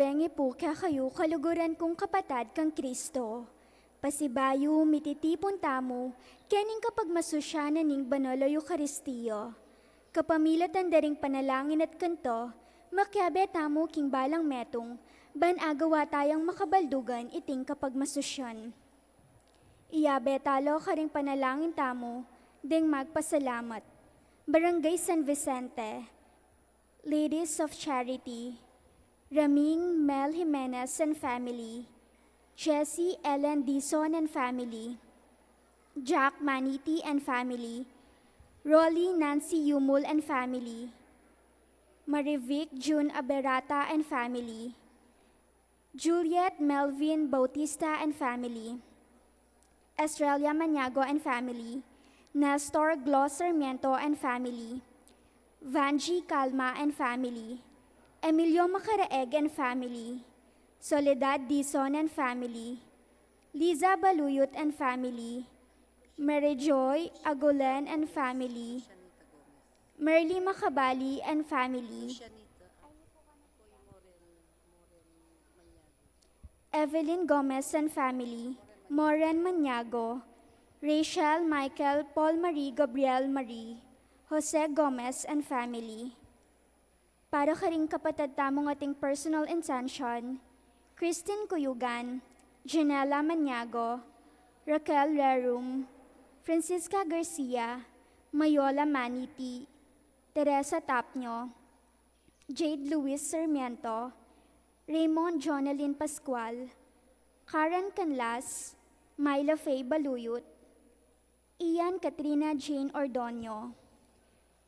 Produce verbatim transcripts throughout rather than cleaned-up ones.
Bengi pu kekayu, kaluguran kung kapatad kang Kristo. Pasibayu, mititipun tamu kening kapagmasusyan ning Banal a Eukaristia. Kapamilatan da ring panalangin at kanta, makiabe tamu king balang metung, ban agawa tayang makabaldugan iting kapagmasusyan. Iabe tala karing panalangin tamu deng magpasalamat. Barangay San Vicente, Ladies of Charity, Raming Mel Jimenez and family, Jessie Ellen Dizon and family, Jack Maniti and family, Rolly Nancy Yumul and family, Marivic June Aberata and family, Juliet Melvin Bautista and family, Estrella Maniago and family, Nestor Glo Sarmiento and family, Vangie Calma and family, Emilio Macaraeg and family, Soledad Dizon and family, Liza Baluyot and family, Mary Joy Agulen and family, Merly Macabali and family, Evelyn Gomez and family, Moren Maniago, Rachel Michael Paul Marie Gabriel Marie, Jose Gomez and family. Para karing kapatad tamung ating personal intention, Christine Cuyugan, Janela Maniago, Raquel Rerum, Francisca Garcia, Mayola Maniti, Teresa Tapño, Jade Luis Sarmiento, Raymond Jonalyn Pascual, Karen Canlas, Myla Faye Baluyot, Ian Katrina Jane Ordoño.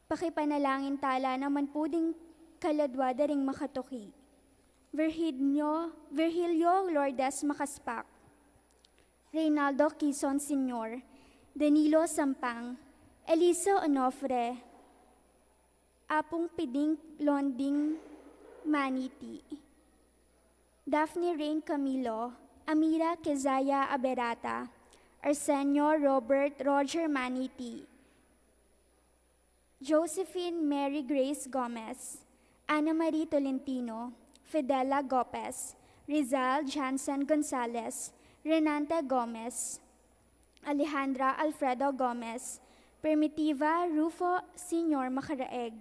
Pakipanalangin tala naman pu ding kaladwa da ring makatuki. Virgilio, Virgilio Lourdes Macaspac, Reynaldo Quizon Senior, Danilo Sampang, Elisa Onofre, Apung Piding Londing Maniti, Daphne Rain Camilo, Amira Keziah Aberata, Arsenio Robert Roger Maniti, Josephine Mary Grace Gomez, Ana Marie Tolentino, Fidela Gopez, Rizal Jansen Gonzalez, Renante Gomez, Alejandra Alfredo Gomez, Primitiva Rufo Senior Macaraeg,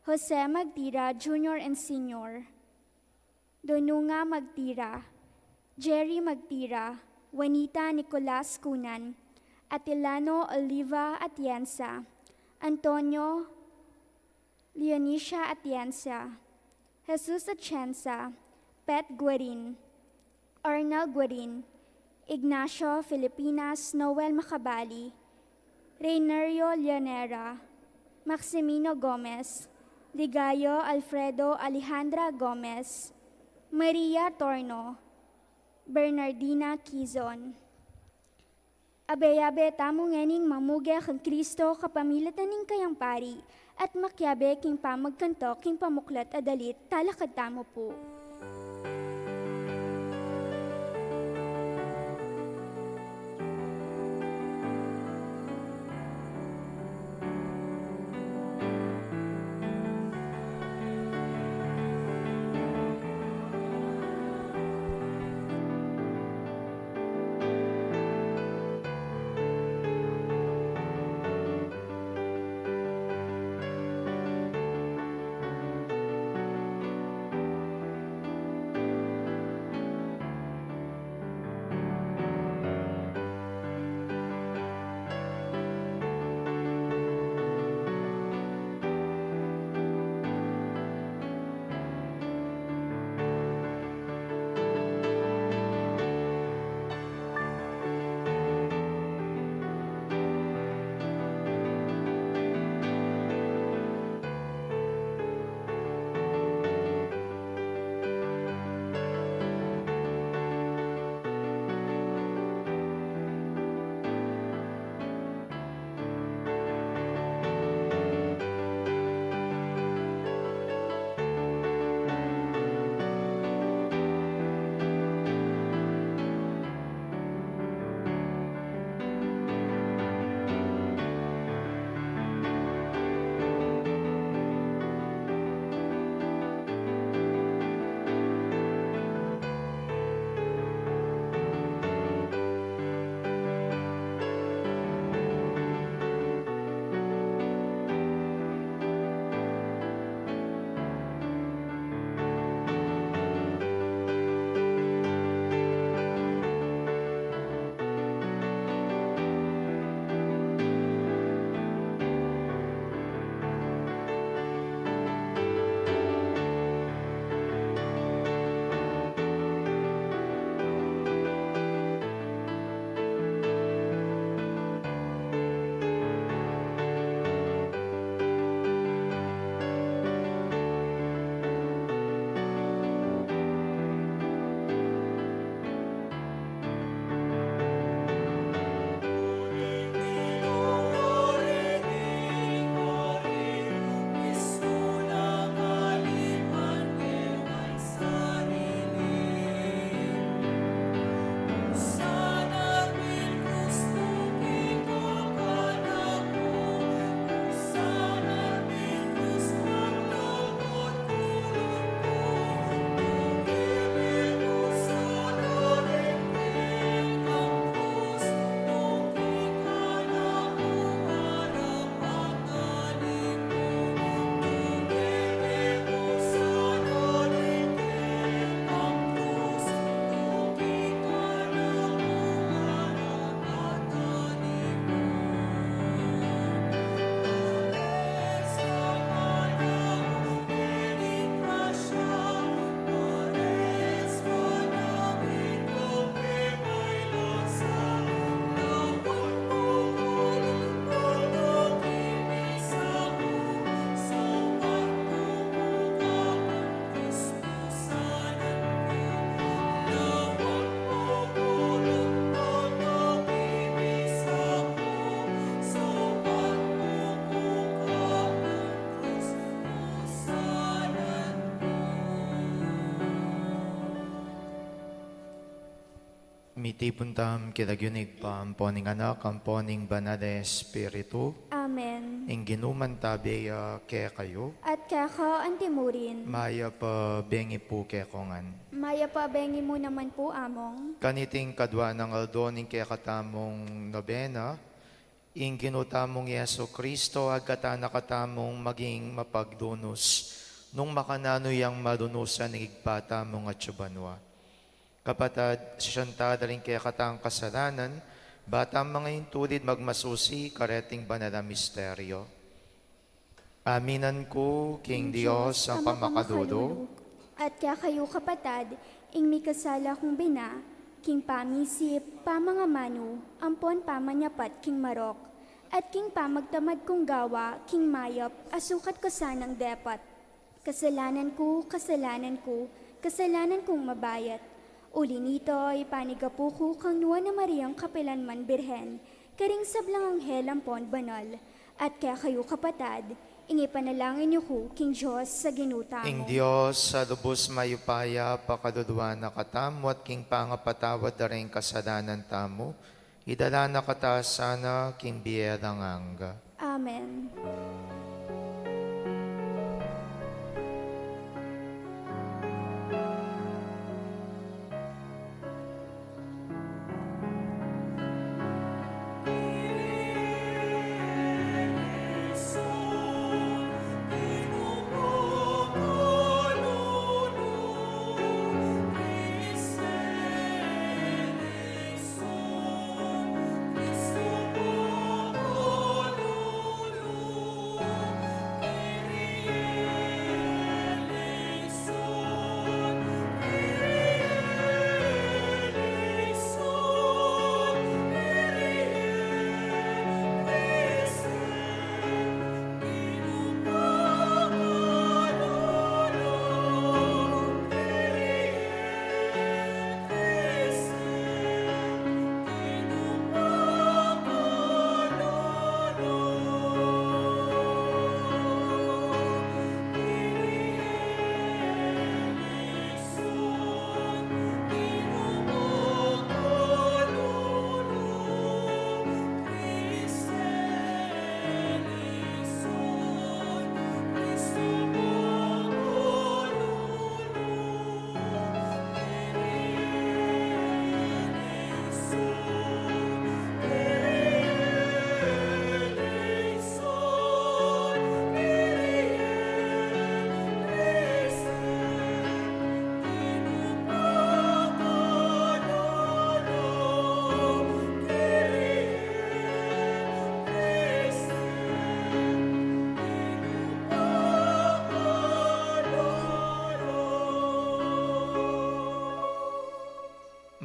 Jose Magtira Junior and Senior, Donunga Magtira, Jerry Magtira, Juanita Nicolas Cunan, Atilano Oliva Atienza, Antonio Leonicia Atienza, Jesus Atienza, Pet Guerin, Arnel Guerin, Ignacio Filipinas, Noel Macabali, Reynerio Llanera, Maximino Gomez, Ligayo Alfredo, Alejandra Gomez, Maria Torno, Bernardina Quizon. Abe-abe tamu ngening mamuge kang Kristo kapamilatan ning kayang pari, at makiabe king pamagkantu king pamuklat a dalit. Talakad tamu pu. Mitipun tamu king lagyu ning Ibpa, ampo ning Anak, ampo ning Banal a Espiritu. Amen. Ing Ginu mantabe ya kekayu. At keka anti murin. Mayap a bengi pu kekongan. Mayap a bengi mu naman pu, Among. Kaniting kadua nang aldo ning kekatamung nobena, ing Ginu tamung Jesucristo, agkatan na katamung maging mapagdunus nung makananu yang malunusan ning Ibpa tamung atsu banua. Kapatad, sisian ta la ring kekatang kasalanan, ba tang mangintulid magmasusi kareting banal a misteryo. Aminan ku king Dios a mapamakalulu, at kekayu kapatad, ing mikasala kung bina, king pamisip, pamangamanu, ampon pamanyapat king marok, at king pamagtamad kung gawa king mayap a sukat ku sanang depat. Kasalanan ku, kasalanan ku, kasalanan kung mabayat. Uli nito, ipanigapu ku kang Nuan a Mariang kapilan man Birhen, karing sablang anghel ampon banal, at kekayu kapatad, ing ipanalangin yu ku king Dios a Ginu tamu. Ing Dios a lubus mayupaya pakaluluan na katamu at king pangapatawad da ring kasalanan tamu, idala na kata sana king bie alang angga. Amen.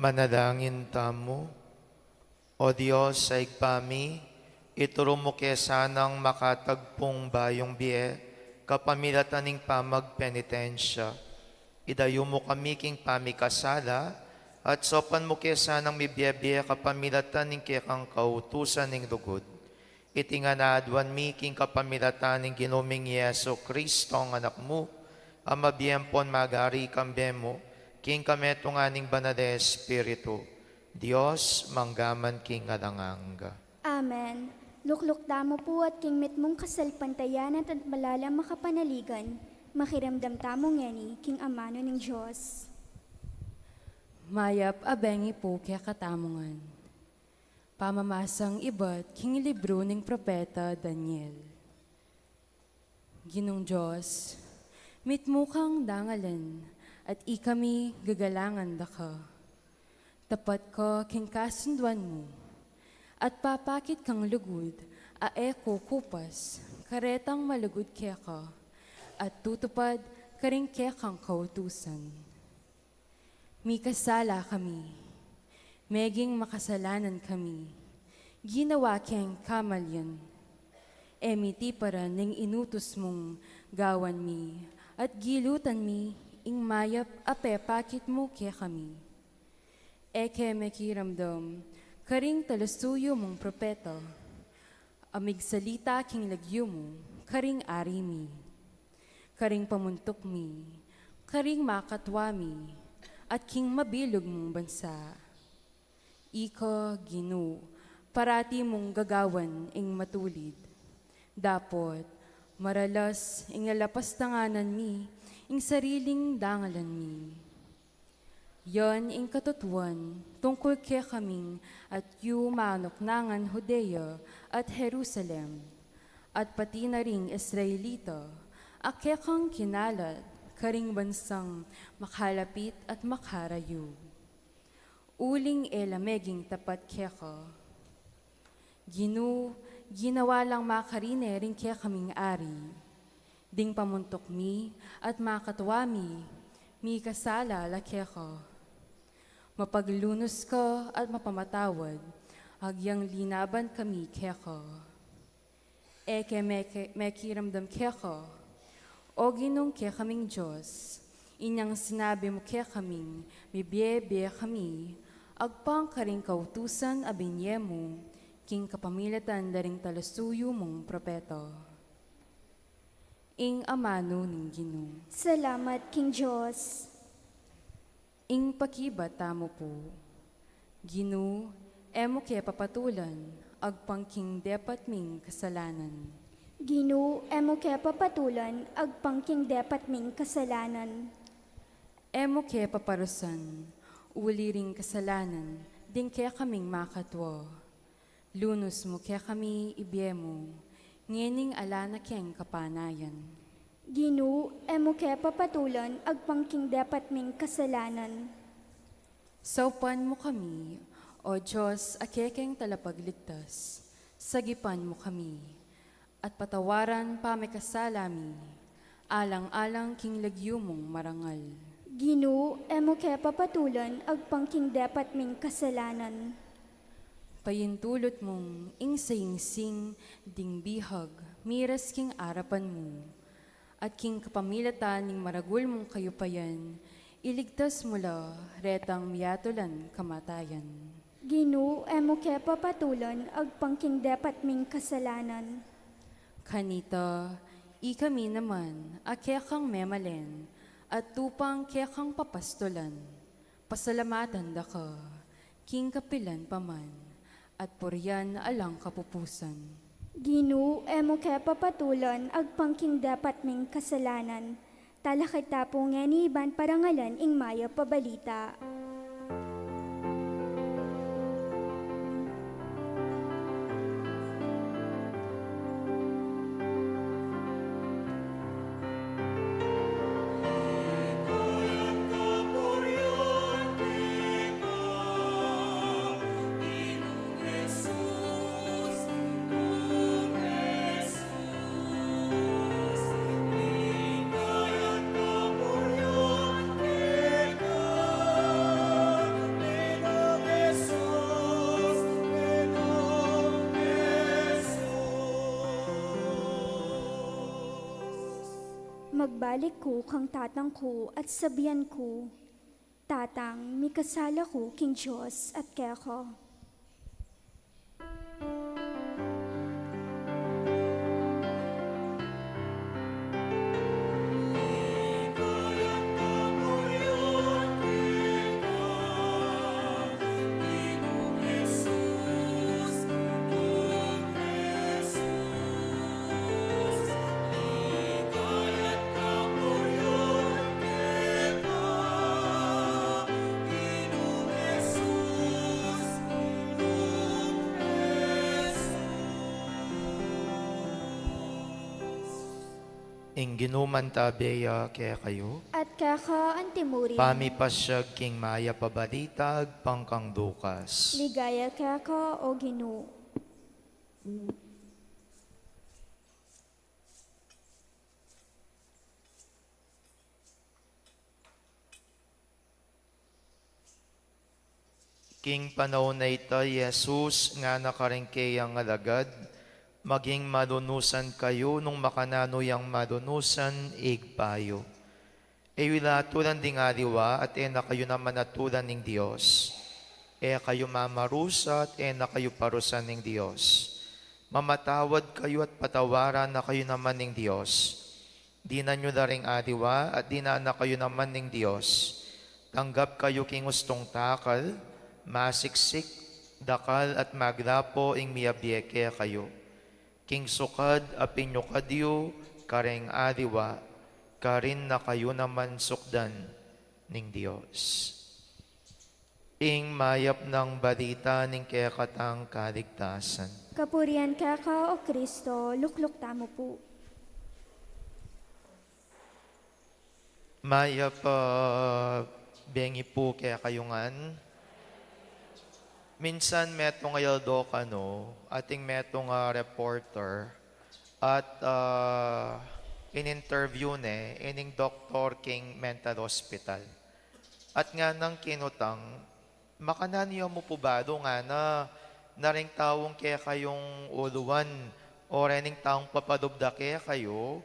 Manalangin tamu. O Dios a Ibpa mi, ituru mu ke sanang makatagpung bayung bie kapamilatan ning pamagpenitensya. Idayu mu kami king pamikasala, at saupan mu ke sanang mibie-bie kapamilatan ning kekang kautusan ning lugud. Iti ngan aduan mi king kapamilatan ning Ginu ming Jesucristo, ing Anak mu, a mabie ampon magari kambe mu, king kametungan ning Banal a Espiritu, Dios, mangga man king alang angga. Amen. Lukluk tamu pu at king mitmung kasalpantayanan at malalam a kapanaligan, makiramdam tamu ngeni king amanu ning Dios. Mayap a bengi pu kekatamu ngan. Pamamasang ibat king libru ning propeta Daniel. Ginung Dios, mitmu kang dangalan, at ikami gagalangan da ka. Tapat ka king kasunduan mu, at papakit kang lugud a e kukupas karetang malugud keka, at tutupad karing kekang kautusan. Mikasala kami, meging makasalanan kami, ginawa keng kamalian. E mi tiparan ing inutus mung gawan mi, at gilutan mi ing mayap a pepakit mu kekami. E kami kiramdam karing talasuyu mung propeta a migsalita king lagyu mu karing ari mi, karing pamuntuk mi, karing makatwa mi, at king mabilug mung bansa. Ika, Ginu, parati mung gagawan ing matulid. Dapot, maralas ing lalapastanganan mi, ing sariling dangalan mi. Yan ing katutuan tungkul kekaming atyu manuknangan Judea at Jerusalem, at pati na ring Israelita, a kekang kinalat karing bansang makalapit at makarayu. Uling e la meging tapat keka. Ginu, ginawa lang makarine ring kekaming ari. Ding pamuntuk mi at makatua mi, mikasala la keka. Mapaglunus ka at mapamatawad, agyang linaban kami keka. E ke meke-, mekiramdam keka, O Ginung kekaming Dios, inyang sinabi mu kekaming mibie-bie kami, agpang karing kautusan a binie mu, king kapamilatan da ring talasuyu mung propeta. Ing amanu ning Ginu. Salamat king Dios. Ing pakibat tamu pu. Ginu, e mu ke papatulan, agpang king depat ming kasalanan. Ginu, e mu ke papatulan, agpang king depat ming kasalanan. E mu ke paparusan, uli ring kasalanan ding kekaming makatua. Lunus mu kekami ibie mu, ngening ala na keng kapanayan. Ginu, e mu ke papatulan agpang king depat ming kasalanan. Saupan mu kami, O Dios, a kekeng talapagligtas, sagipan mu kami, at patawaran pamikasala mi, alang-alang king lagyu mung marangal. Ginu, e mu ke papatulan agpang king depat ming kasalanan. Paintulut mung ing saingsing ding bihag miras king arapan mu, at king kapamilatan ning maragul mung kayupayan, iligtas mu la retang miatulan kamatayan. Ginu, e mu ke papatulan agpang king depat ming kasalanan. Kanita, ikami naman, a kekang memalen, at tupang kekang papastulan, pasalamatan da ka, king kapilan pa man, at purian alang kapupusan. Ginu, e mu ke papatulan agpang king depat ming kasalanan. Talakad ta pu ngeni ban parangalan ing mayap a balita. Magbalik ku kang tatang ku at sabian ku, Tatang, mikasala ku king Dios at keka. Ing Ginu mantabe ya kekayu. At keka antimurin. Pamipasiag king mayap a balita agpang kang Lucas. Ligaya keka, O Ginu. King panaun a ita, i Jesus ngana karing keyang alagad, "Maging malunusan kayu nung makananu yang malunusan ing Ibpa yu. E yu la atulan ding aliwa at e na kayu naman atulan ning Dios. E kayu mamarusa at e na kayu parusan ning Dios. Mamatawad kayu at patawaran na kayu naman ning Dios. Dinan yu la ring aliwa at dinan na kayu naman ning Dios. Tanggap kayu king ustung takal, masiksik, Dakal at maglapo ing miyabie kekayu. King sukad a pinyukad yu kareng aliwa, karin na kayu naman sukdan ning Dios. Ing mayap nang balita ning kekatang kaligtasan. Kapurian keka, O Kristo, lukluk tamu pu. Mayap a bengi pu kekayu ngan. Minsan metung a aldo kanu, ating metung a reporter, at, ah, in-interview ne ining doktor king mental hospital. At nganang kinutang, "Makananu ya mu pu balu," ngana, "na ring taung kekayung uluan, o rening taung papalub da kekayu,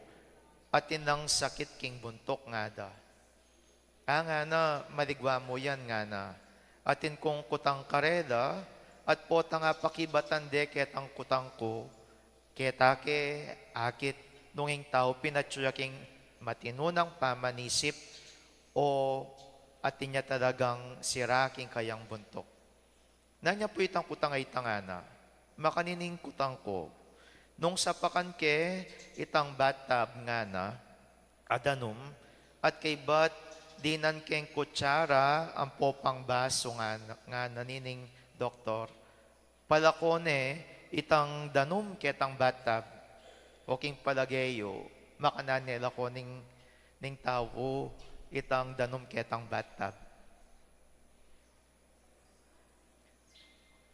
atin lang sakit king buntuk," ngana. "Ah," ngana, "maligwa mu yan," ngana. "Atin kung kutang karela, at potang apakibatan de ketang kutang ku, keta ke akit nung ing tau pinatsu ya king matinu nang pamanisip, o atin ya talagang sira king kayang buntuk." "Nanu ya pu itang kutang a ita?" ngana. "Makanini ing kutang ku. Nung sapakan ke itang bathtub," ngana, "a danum, at kaybat dinan keng kutsara ampo pang basu," ngana, ngana nining doktor, "palako ne itang danum ketang bathtub." O king palage yu, makananu ne lako ning, ning tau itang danum ketang bathtub?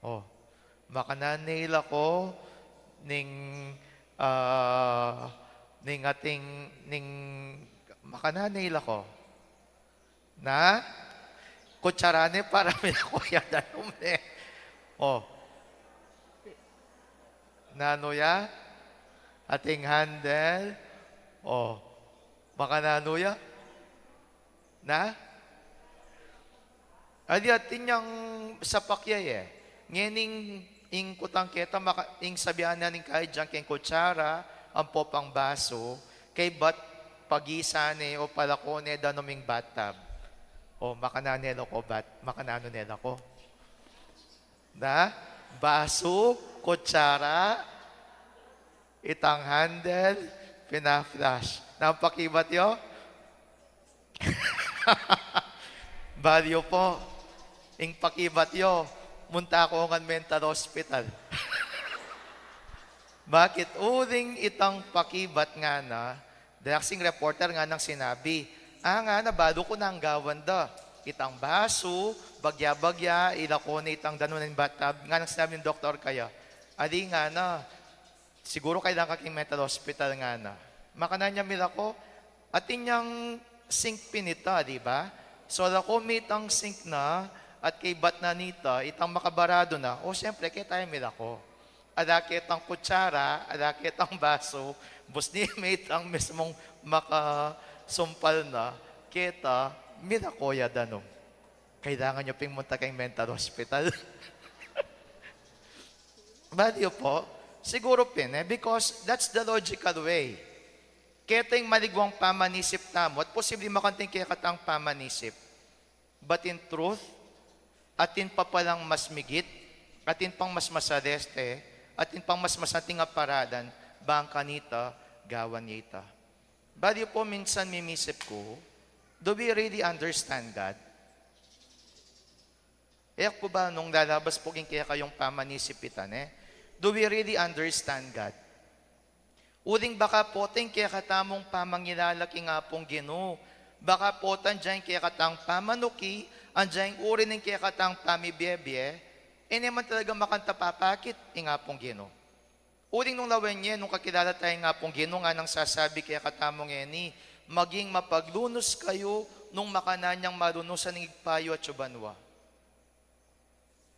O, makananu ne ilako ning, ah, ning ating, ning, makananu ne ilako? Na? Kutsara ne para milako ya danum ne. O. Nanu ya? Ating handle. O. Makananu ya? Na? Adi, atin yang sapak ya e. Ngening ing kutang keta, maka-, ing sabian na ning kaidyang keng kutsara ampo pang basu, kaybat pagisa ne o palako ne danum ing bathtub. O, makananu ne lako bat-, makananu ne lako? Na? Basu, kutsara, itang handle, pina-flush. Nanu pakibat yu? Balu pu, ing pakibat yu, munta ko ngan mental hospital. Bakit? Uling itang pakibat ngana, daksing reporter nganang sinabi, "Ah," ngana, "balu ku nang gawan da. Itang basu, bagya-bagya, ilako ne itang danum ning bathtub," nganang sinabi ning doktor kaya. "Ali," ngana, "siguru kailangan ka king mental hospital," ngana. Makananu ya milako? Atin yang sink pin ita, di ba? So, lako me itang sink na, at kaybat na nita, itang makabaradu na, o, siyempre, keta ya milako. Ala ketang kutsara, ala ketang basu, busni me itang mismung makasumpal na, keta, milako ya danum. Kailangan yu ping munta keng mental hospital. Balu pu, siguru pin, e, because that's the logical way. Keta ing maligwang pamanisip tamu, at posible makanting kekatang pamanisip. But in truth, atin pa palang mas migit, atin pang mas masaleste, atin pang mas masanting a paralan, bang kanita gawan ya ita. Balu pu, minsan mimisip ku, do we really understand God? E ku ba nung lalabas pu king kekayung pamanisip ita, ne? Do we really understand God? Uling baka pota ing kekatamung pamangilala king Apung Ginu, baka pota andiyan ing kekatang pamanuki, andiyan ing uri ning kekatang pamibie-bie, e ne man talaga makanta papakit ing Apung Ginu. Uling nung lawen ye, nung kakilala taya ning Apung Ginu, nganang sasabi kekatamu ngeni, "Maging mapaglunus kayu nung makanyan yang malunusan ning ibpa yu atsu banua."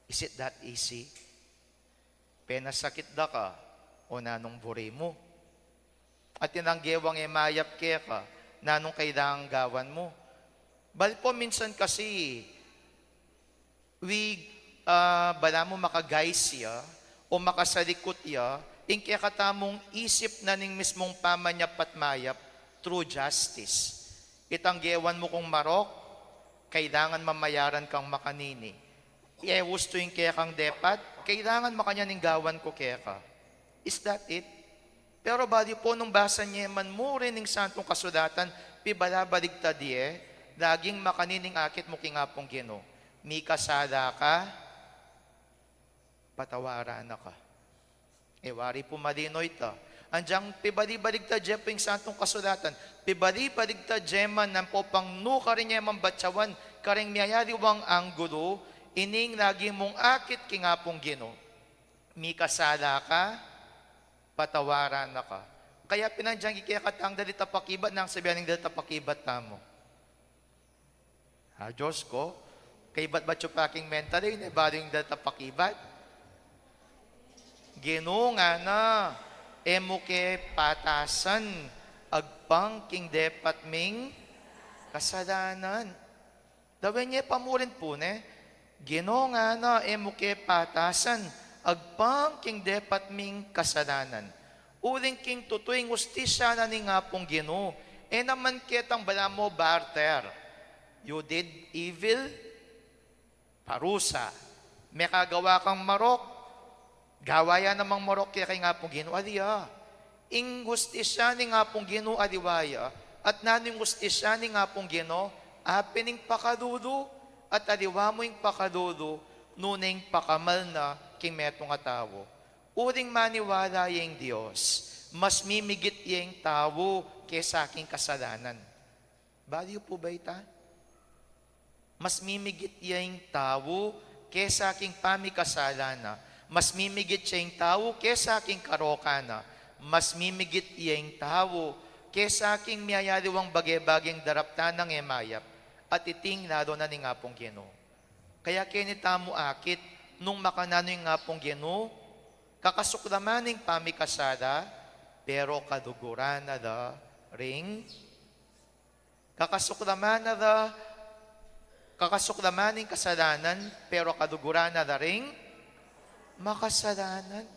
Is it that easy? Penasakit da ka, o nanung buri mu? Atin lang gewang e mayap keka, nanung kailangan gawan mu? Balu pu, minsan kasi, we, ah, balamu maka-guise ya o makasalikut ya ing kekatamung isip na ning mismung pamanyap at mayap through justice. Itang gewan mu kung marok, kailangan mamayaran kang makanini. E, gustu ing kekang depat, kailangan makanyan ing gawan ku keka. Is that it? Pero balu pu nung basa ye man mu rin ing Santung Kasulatan, pibalibaligtad ye, laging makanini ing akit mu king Apung Ginu. Mikasala ka, patawaran na ka. E, wari pu malino ita. Anyang pibalibaligtad ye pu ing Santung Kasulatan, pibalibaligtad ye man ampo pang nu karin ye man batyawan, karing miyayaliwang anggulu, ining lagi mung akit king Apung Ginu. Mikasala ka, patawaran na ka. Kaya pin anyang ikekatang dalita pakibat, nang sabian ning dalita pakibat tamu. Ah, Diyos ko, kaibat-bat yu pa king mental, e, ne, balu ing dalita pakibat. Ginu, ngana, e mu ke patasan, agpang king depat ming kasalanan. Lawen ye pa mu rin pu, ne? Ginu, ngana, e mu ke patasan, agpang king depat ming kasalanan. Uling king tutu ing ustisya na ning Apung Ginu, e naman ketang balamu barter. You did evil, parusa. Mekagawa kang marok, gawa ya namang marok keka ing Apung Ginu, ali ya. Ing ustisya ning Apung Ginu, aliwa ya. At nanu ing ustisya ning Apung Ginu? Apin ing pakalulu, at aliwa mu ing pakalulu, nune ing pakamal na king metung a tau. Uling maniwala ya ing Dios, mas mimigit ya ing tau kesa king kasalanan. Balu yu pu ba ita? Mas mimigit ya ing tau kesa king pamikasala na. Mas mimigit ya ing tau kesa king karokan na. Mas mimigit ya ing tau kesa king miyayaliwang bage-bageng daraptan nang e mayap. At iting lalu na ning Apung Ginu. Kaya keni tamu akit nung makananu ing Apung Ginu, kakasuklaman ing pamikasala, pero kaluguran na la ring Kakasuklaman na la, kakasuklaman ing kasalanan, pero kaluguran na la ring makasalanan.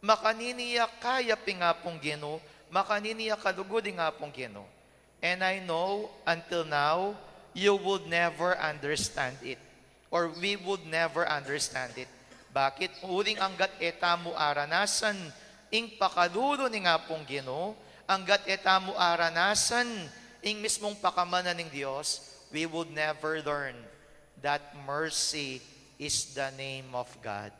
Makanini ya kayap ing Apung Ginu, makanini ya kalugud ing Apung Ginu. And I know, until now, you would never understand it. Or we would never understand it. Bakit? Uling anggat e tamu aranasan ing pakalulu ning Apung Ginu, anggat e tamu aranasan ing mismung pakamal na ning Dios, we would never learn that mercy is the name of God.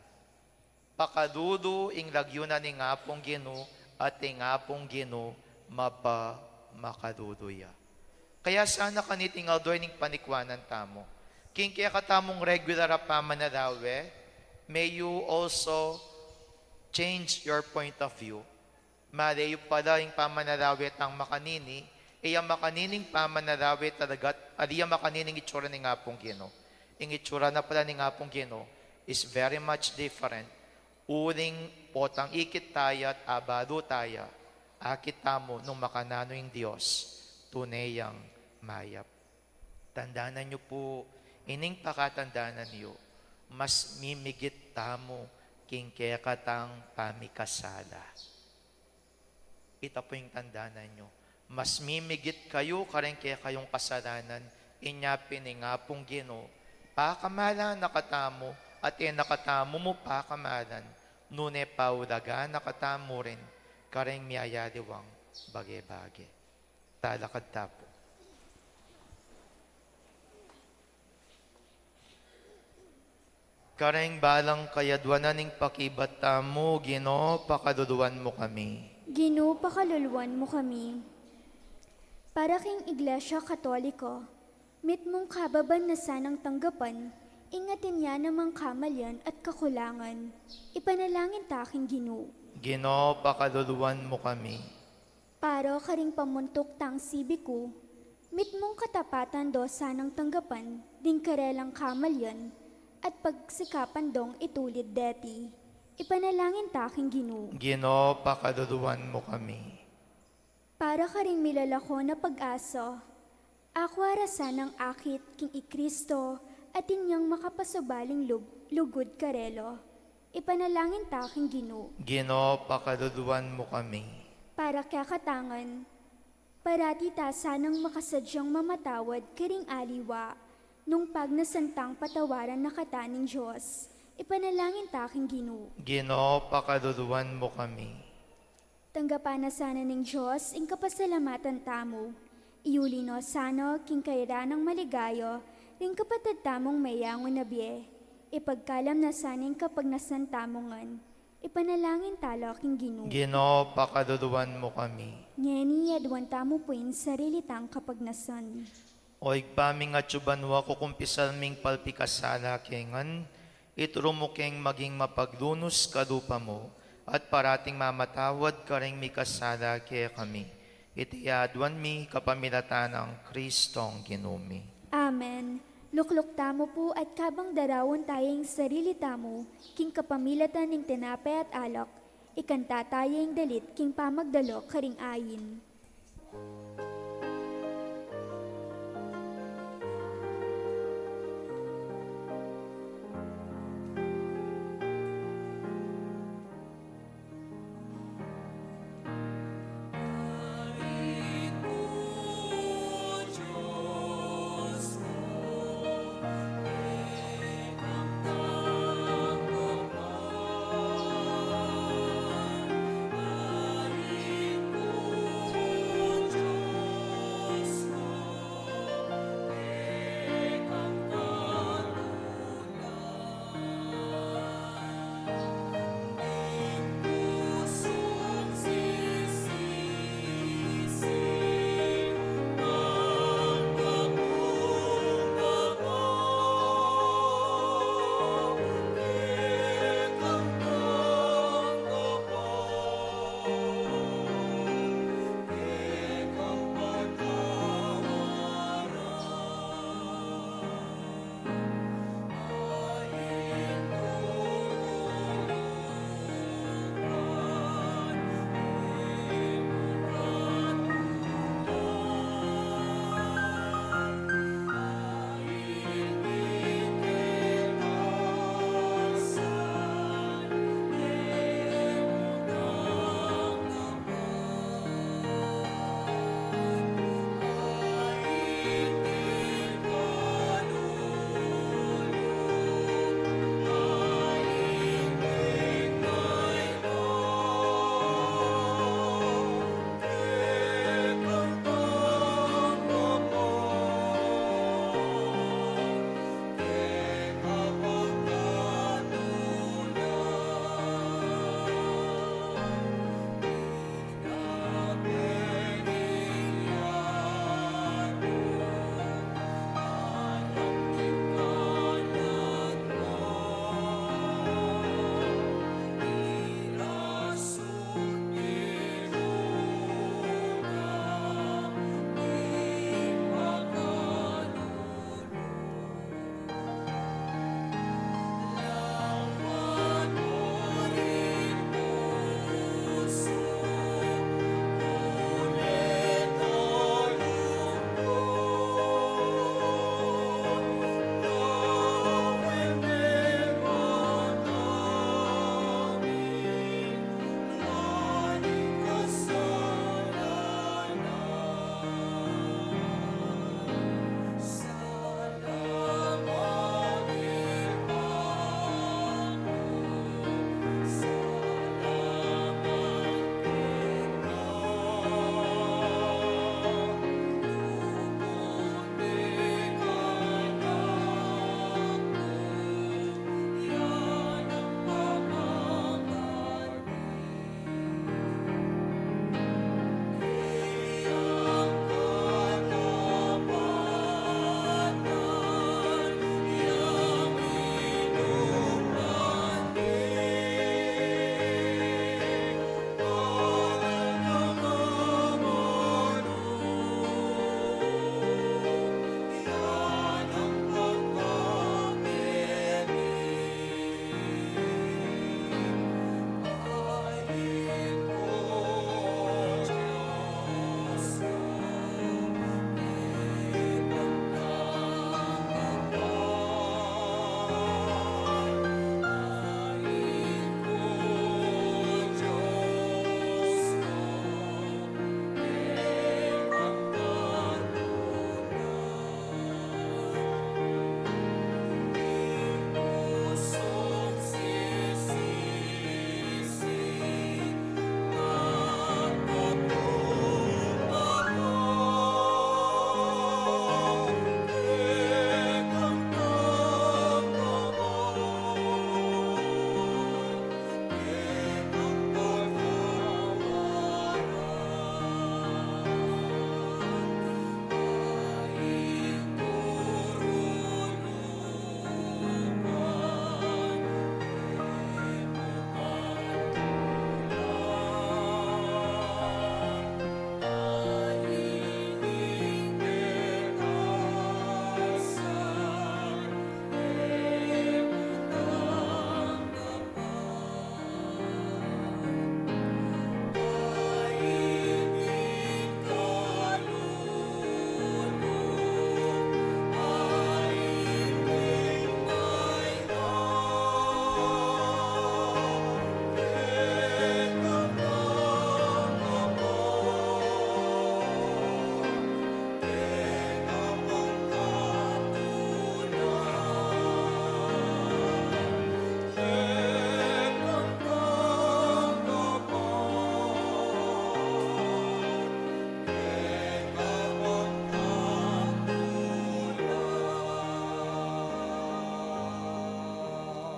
Pakalulu ing lagyu na ning Apung Ginu, at ing Apung Ginu mapamakalulu ya. Kaya sana kaniting aldo ning panikwanan tamu, king kekatamung regular a pamanarawe, may you also change your point of view. Male yu pala ing pamanarawe tang makanini, e ya makanini ing pamanarawe talaga, ali ya makanini ing itsura ning Apung Ginu. Ing itsura na pala ning Apung Ginu is very much different. Uling potang ikit taya at abalu taya, akit tamu nung makananu ing Dios, tune yang mayap. Tandanan yu pu, ining pakatandanan yu, mas mimigit tamu king kekatang pamikasala. Ita pu ing tandanan yu, mas mimigit kayu karing kekayung kasalanan, inya pin ing Apung Ginu, pakamalan na katamu, at e na katamu mu pakamalan, nune paulagan na katamu rin, karing miyayaliwang bage-bage. Talakad ta pu. Karing balang kayaduanan ning pakibat tamu, Ginu, pakaluluan mu kami. Ginu, pakaluluan mu kami. Para king Iglesia Katoliko, mitmung kababan na sanang tanggapan ing atin ya namang kamalian at kakulangan. Ipanalangin ta king Ginu. Ginu, pakaluluan mu kami. Para karing pamuntuk tang sibiku, mitmung katapatan do sanang tanggapan ding karelang kamalian at pagsikapan dong itulid deti. Ipanalangin ta king Ginu. Ginu, pakaluluan mu kami. Para karing milalako na pag-asa, akwa ra sanang akit king i Kristo, atin yang makapasubaling lub-, lugud karela. Ipanalangin ta king Ginu. Ginu, pakaluluan mu kami. Para kekatangan, parati ta sanang makasadyang mamatawad karing aliwa, Nung pagnasan tang patawaran na kata ning Dios, ipanalangin ta king Ginu. Ginu, pakaluluan mu kami. Tanggapan na sana ning Dios ing kapasalamatan tamu. Iuli no sana king kairan nang maligaya ring kapatad tamung meyangu na bie. Ipagkalam na sana ing kapagnasan tamu ngan. Ipanalangin tala king Ginu. Ginu, pakaluluan mu kami. Ngeni, aduan tamu pu ing sarili tang kapagnasan. O Ibpa ming atsu banua, kukumpisal ming palpikasala ke ngan, ituru mu keng maging mapaglunus kalupa mu, at parating mamatawad karing mikasala kekami. Iti aduan mi kapamilatan nang Kristong Ginu mi. Amen. Lukluk tamu pu at kabang daraun taya ing sarili tamu, king kapamilatan ning tinape at alak, ikanta taya ing dalit king pamagdalok karing ain.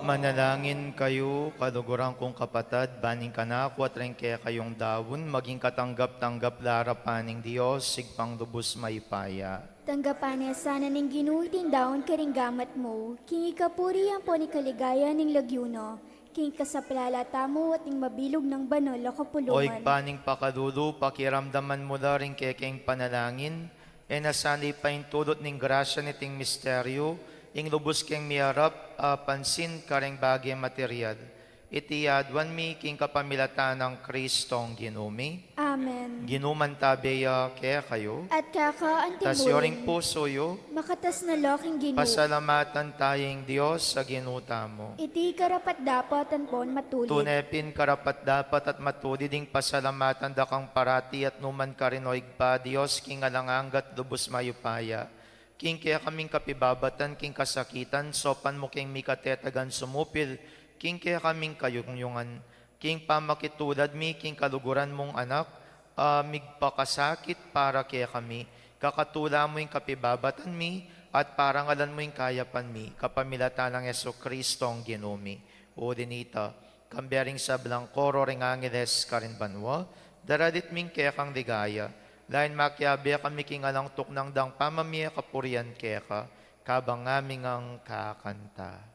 Manalangin kayu, kaluguran kung kapatad, ban ing kanaku at ring kekayung daun, maging katanggap-tanggap la arapan ning Dios, Ibpang lubus mayupaya. Tanggapan na sana ning Ginu iting daun karing gamat mu, king ikapuri ampon ikaligaya ning lagyu na, king ikasaplala tamu at ning mabilug nang banal a kapulungan. O Ibpa ning pakalulu, pakiramdaman mu la ring kekeng panalangin, e na sana ipaintulut ning grasya niting misteryu, ing lubus keng miarap a pansin kareng bage material. Iti aduan mi king kapamilatan nang Kristong Ginu mi. Amen. Ginu mantabe ya kekayu. At kaka antimurin. Tasu ring pusu yu. Makatas na la king Ginu. Pasalamatan taya ing Dios a Ginu tamu. Iti karapat-dapat ampon matulid. Tune pin karapat-dapat at matulid ing pasalamatan da kang parati at nukarin man, o Ibpa, Dios king alang angga at lubus mayupaya. King kekaming kapibabatan king kasakitan, saupan mu keng mikatetagan sumupil king kekaming kayungyungan, king pamakitulad mi king kaluguran mung Anak a migpakasakit para kekami. Kakatula mu ing kapibabatan mi at parangalan mu ing kayapan mi, kapamilatan nang Jesucristong Ginu mi. Uli nita, kambe ring sablang koro ring angeles karin banua, daralit mi ing kekang ligaya. Lain makiabe kami king alang tuknang dang pamamie kapurian keka, kabang ngaming kakanta.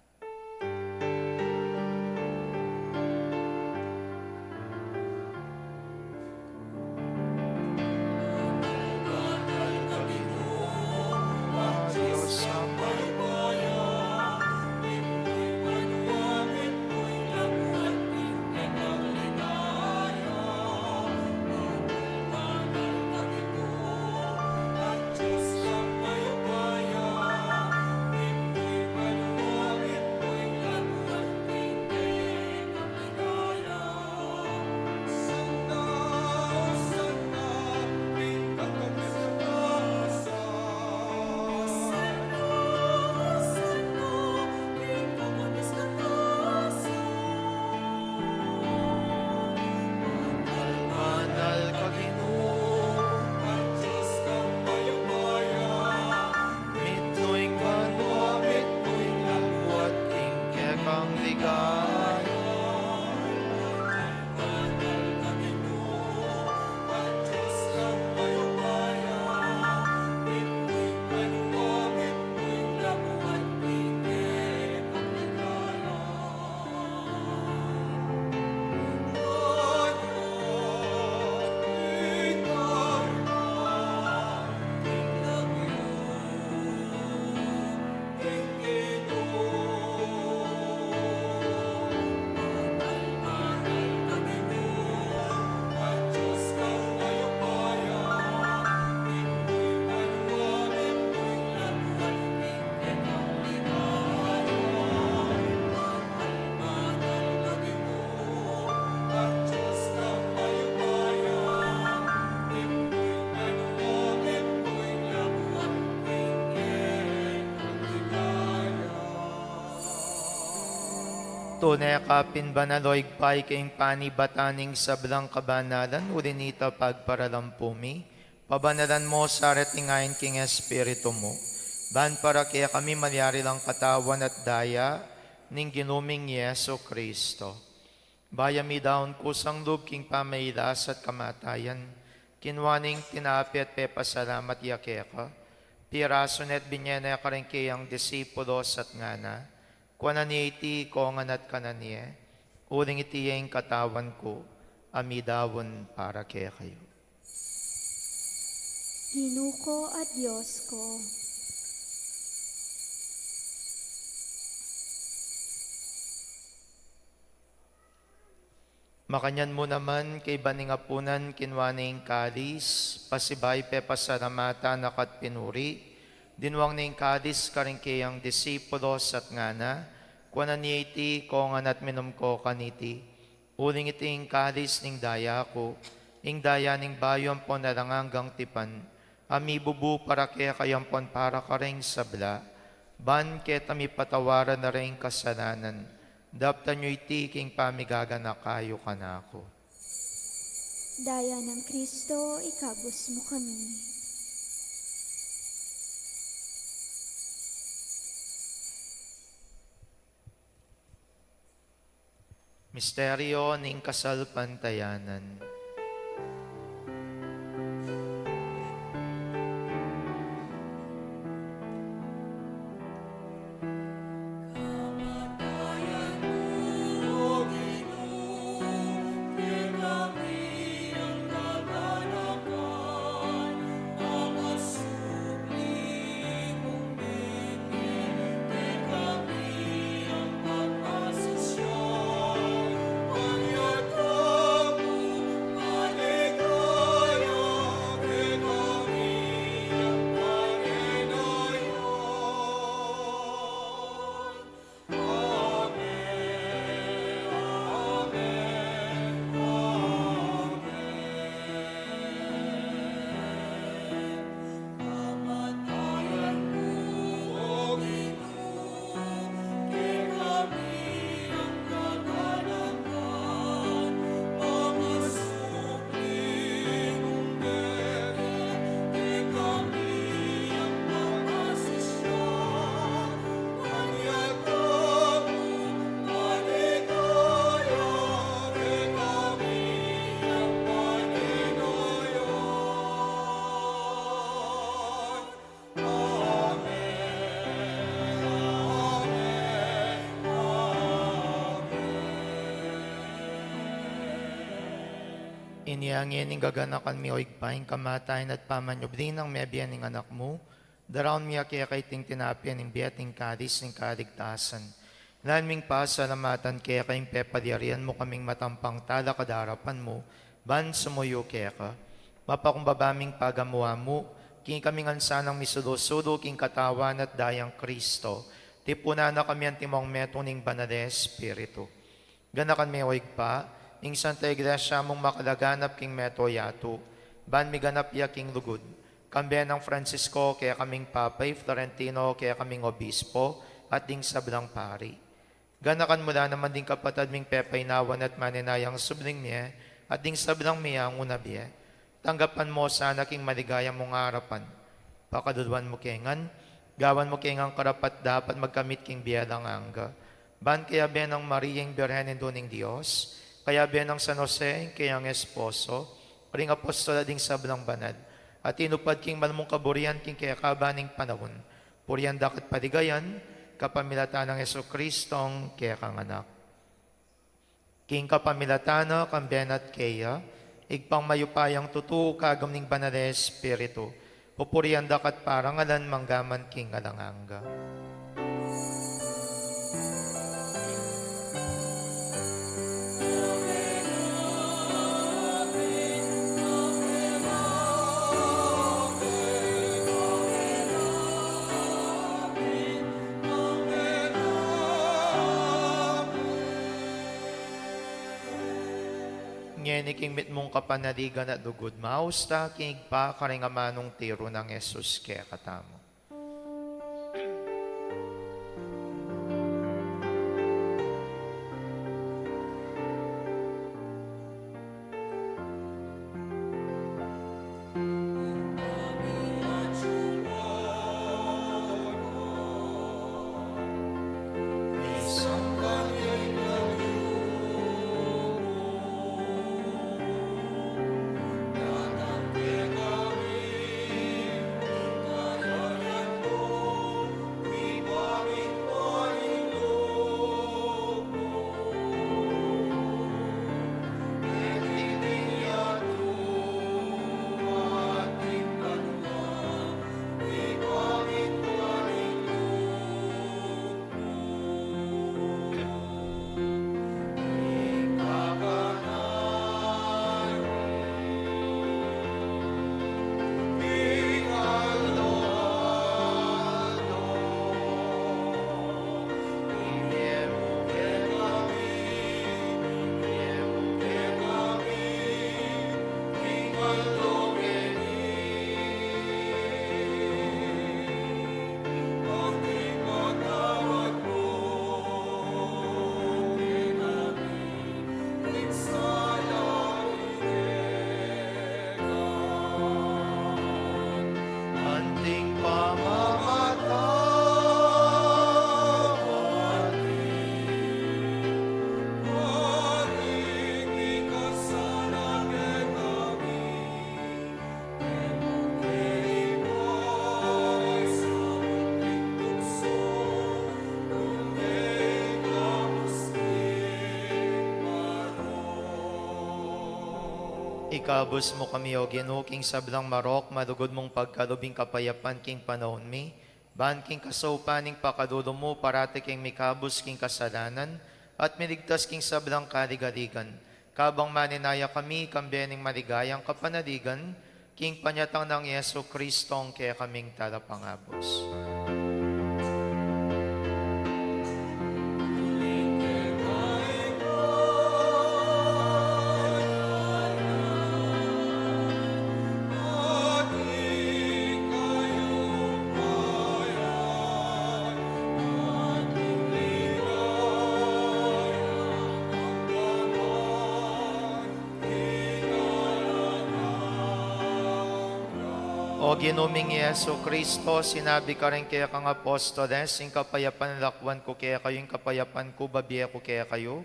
Mitmu ing banua, mitmu ing labuad, king kekang ligaya. Tune ka pin banal, o Ibpa, ika ing panibatan ning sablang kabanalan, uli nita pagparalampu mi, pabanalan mu sa reting ain king Espiritu mu, ban para kekami malyari lang katawan at daya ning Ginu ming Jesucristo. Bayu mi daun kusang lub king pamailas at kamatayan, kinua ne ing tinape at pepasalamat ya keka, pirasu ne at binye ne karing keyang disipulos at ngana: Kuanan ye iti kongan at kanan ye, uling iti ya ing katawan ku, a midaun para kekayu. Ginu ku at Dios ku. Makanyan mu naman, kaybat ning apunan, kinua ne ing kalis, pasibayu pepasalamatan na ka at pinuri, dinwang ne ing kalis karing keyang disipulos at ngana: Kuanan ye iti kongan at minum ko kaniti, uling iti ing kalis ning daya ku, ing daya ning bayu ampon alang anggang tipan, a mibubu para kekayu ampon para karing sabla, ban keta mipatawaran na ring kasalanan. Daptan yu iti king pamigaganaka yu kanaku. Daya nang Kristo, ikabus mu kami. Misteryo ning kasalpantayanan. Inya ngeni gaganakan mi, o Ibpa, ing kamatayan at pamanyubli nang mebie ning Anak mu, daraun mi keka iting tinape ning bie at ing kalis ning kaligtasan. Lalu ming pasalamatan keka ing pepalyarian mu kaming matampang talakad king arapan mu, ban sumuyu keka. Mapakumbaba ming pagamuan mu, king kami ngan sanang misulu-sulu king katawan at dayang Kristo, tipunan na kami antimong metung ning Banal a Espiritu. Ganakan me, o Ibpa, ing Santa Iglesia mung makalaganap king mabilug a yatu, ban miganap ya king lugud. Kambe nang Francisco, kekaming Papa, i Florentino, kekaming Obispo, at ding sablang pari. Ganakan mu la naman ding kapatad ming pepainawan at manenayang subling mie, at ding sablang mie ngan a bie. Tanggapan mu sana king maligaya mung arapan. Pakaluluan mu ke ngan, gawan mu ke ngan karapat-dapat magkamit king bie alang angga. Ban kayabe nang Maria ing Birhen Indu ning Dios, kayabe nang San Jose ing keyang esposo, ring apostol at ding sablang banal, a tinupad king mal mung kaburian king kekaban ning panaun, purian da ka at paligayan, kapamilatan nang Jesucristong kekang Anak. King kapamilatan na, kambe na at keya, Ibpang mayupayang tutu, kagum ning Banal a Espiritu, pupurian da ka at parangalan mangga man king alang angga. Ngeni king mitmung kapanaligan at lugud, maus ta king Ibpa karing amanung tiru nang Jesus kekatamu. Ikabus mu kami, O Ginu, king sablang marok, malugud mung pagkalub ing kapayapan king panaun mi, ban king kasaupan ning pakalulu mu, parati kaming mikabus king kasalanan, at miligtas king sablang kaligaligan. Kabang maninaya kami, kambe ning maligayang kapanaligan, king panyatang nang Jesu Kristong kekaming Talapangabus. O Ginu ming Jesu Kristo, sinabi mu karing kekang apostoles, ing kapayapan lakwan ku kekayu, ing kapayapan ku babie ku kekayu.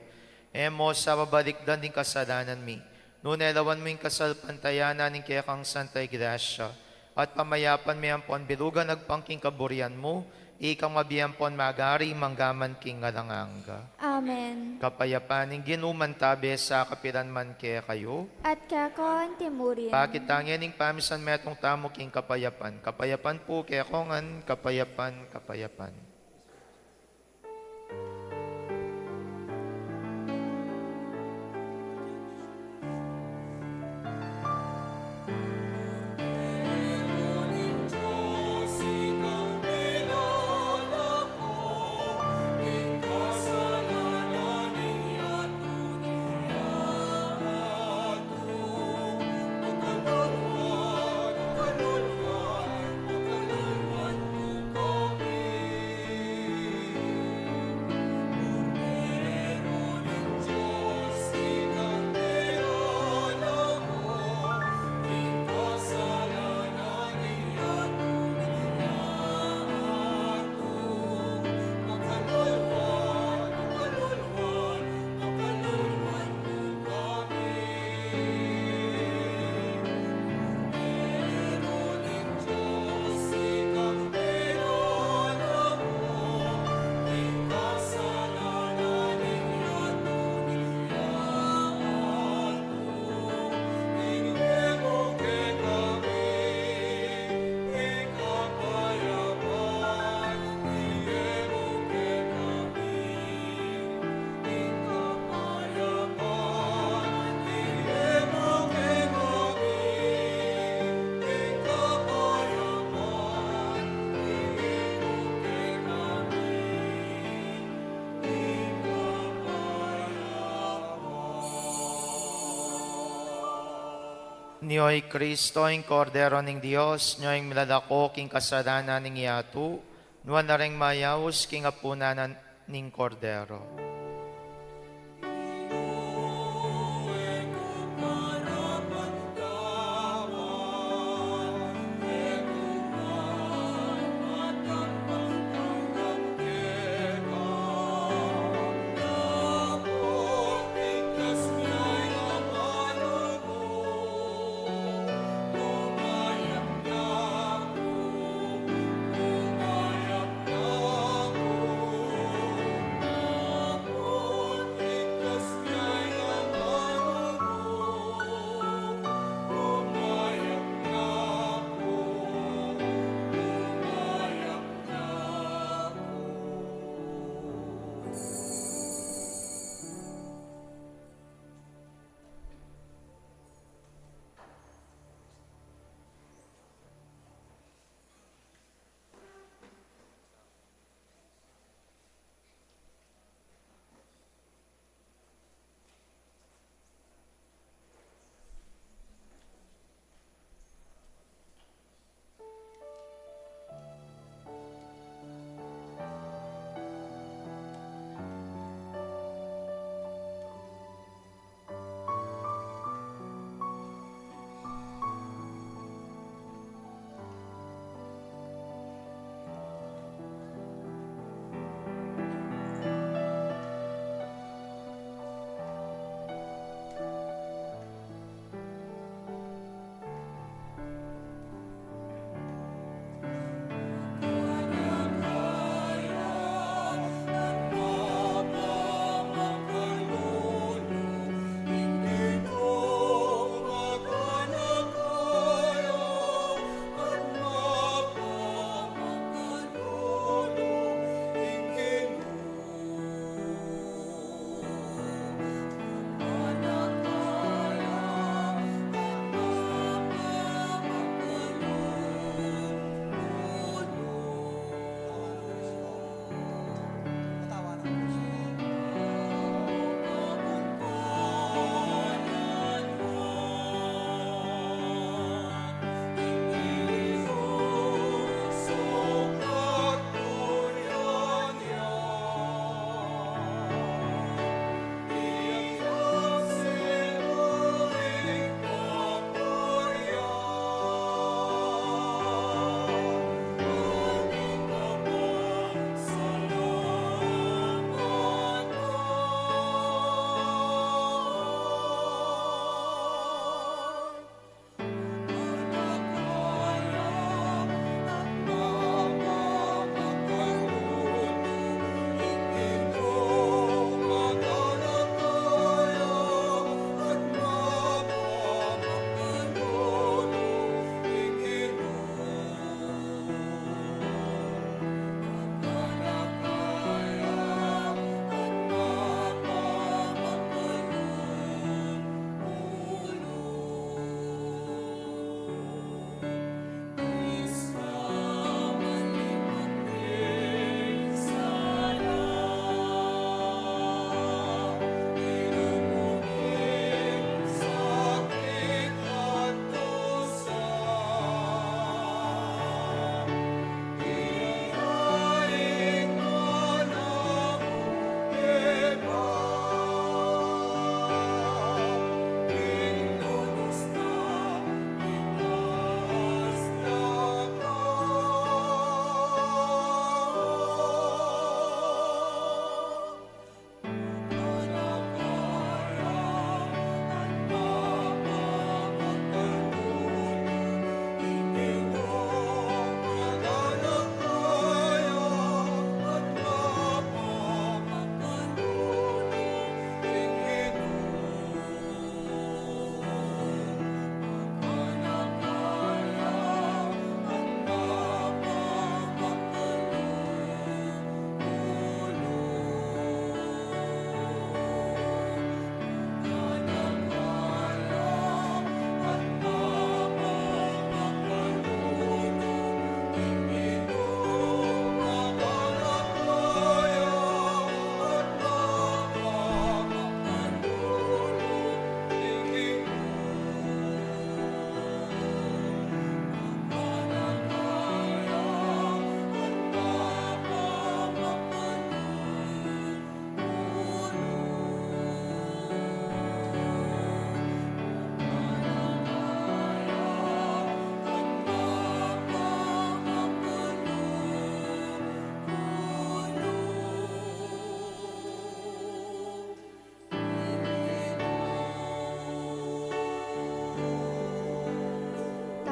E mu sa babalikdan ding kasalanan mi, nune lawan mu ing kasalpantayanan ning kekang Santa Iglesia, at pamayapan me ampon bilugan agpang king kaburian mu, ikang mabie ampon magari manggaman king alang angga. Amen. Kapayapan ning Ginu mantabe sa kapilan man kekayu. At keka anti mu rin. Pakit tang ing pamisan metung tamu king kapayapan. Kapayapan pu kekongan, kapayapan, kapayapan. Nyo i Kristo, ing Kordero ning Dios, nyo ing milalako king kasalanan ning yatu, nuan la ring mayaus king apunan ning Kordero.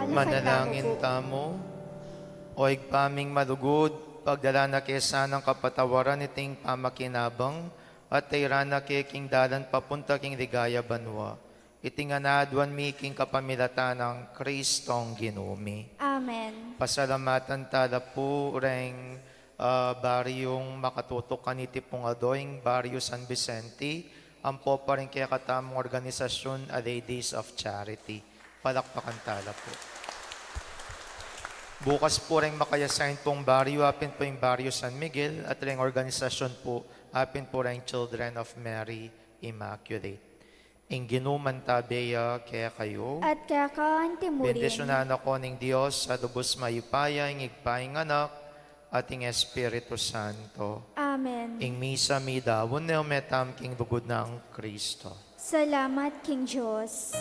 Manalangin tamu. O Ibpa ming malugud, pagdalan na ke sanang kapatawaran iting pamakinabang, at tairan na ke king dalan papunta king ligaya banua. Iti ngan aduan mi king kapamilatan nang Kristong Ginu mi. Amen. Pasalamatan tala pu reng, ah, baryung makatutukan iti pung aldo, ing Baryo San Vicente, ampo pa ring kekatamung organisasyun a Ladies of Charity. Palakpakan tala pu. Bukas pu reng maka-assign pung baryo, apin pu ing Baryo San Miguel, at reng organisasyun pu, apin pu reng Children of Mary Immaculate. Ing Ginu mantabe ya kekayu. At keka anti mu rin. Bendisyunan na ko ning Dios a lubus mayupaya, ing Ibpa, ing Anak, at ing Espiritu Santo. Amen. Ing misa midaun ne, ume tamu king lugud nang Kristo. Salamat king Dios.